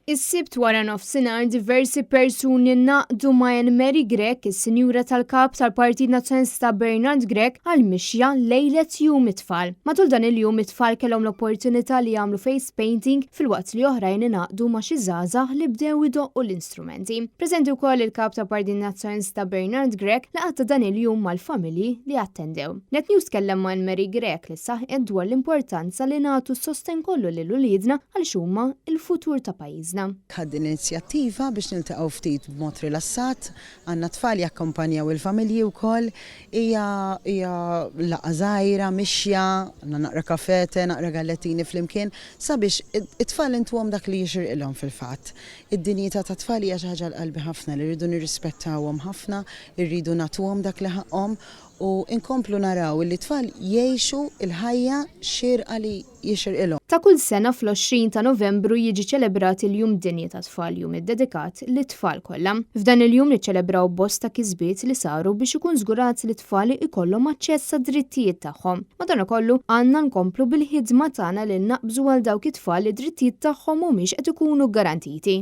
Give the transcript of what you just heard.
Is-Sibt wara nofsinhar diversi persuni ngħaqdu ma' Anne Marie Grech, is-sinjura tal-Kap tal-Partit Nazzjonalista Bernard Grech għal mixja lejlet Jum it-Tfal. Matul dan il-jum it-tfal kellhom l-opportunità li jagħmlu face painting filwaqt li oħrajn ingħaqdu ma' xi żgħażagħ li bdew idoqqu l-istrumenti. Preżenti wkoll il-Kap tal-Partit Nazzjonalista Bernard Grech li qatta' dan il-jum mal-familji li attendew. Net News tkellem ma' Anne Marie Grech li saħqet dwar l-importanza li nagħtu s-sostenn kollu lil uliedna għaliex huma l-futur ta' pajjiżna. Ħadt din l-inizjattiva biex niltaqgħu ftit b'mod rilassat. Għandna tfal jakkompanjaw il-familji wkoll. Hija hija laqgħa żgħira, mixja, għandna naqra kafè, te, naqra gallettini flimkien sabiex it-tfal intuhom dak li jixirqilhom fil-fatt. Id-dinjità tat-tfal hija xi ħaġa għal qalbi ħafna li rridu nirrispettawhom ħafna, irridu nagħtuhom dak li ħaqqhom u nkomplu naraw li t-tfal jgħixu l-ħajja xierqa li jixirqilhom. Ta' kull sena fl-20 ta' Novembru jiġi ċelebrat il-Jum Dinji tat-Tfal, jum iddedikat lit-tfal kollha. F'dan il-jum niċċelebraw bosta kisbiet li saru biex ikun żgurat li t-tfal ikollhom aċċess għad-drittijiet tagħhom. Madankollu, għandna nkomplu bil-ħidma tagħna li naqbżu għal dawk it-tfal li d-drittijiet tagħhom mhumiex qed ikunu ggarantiti.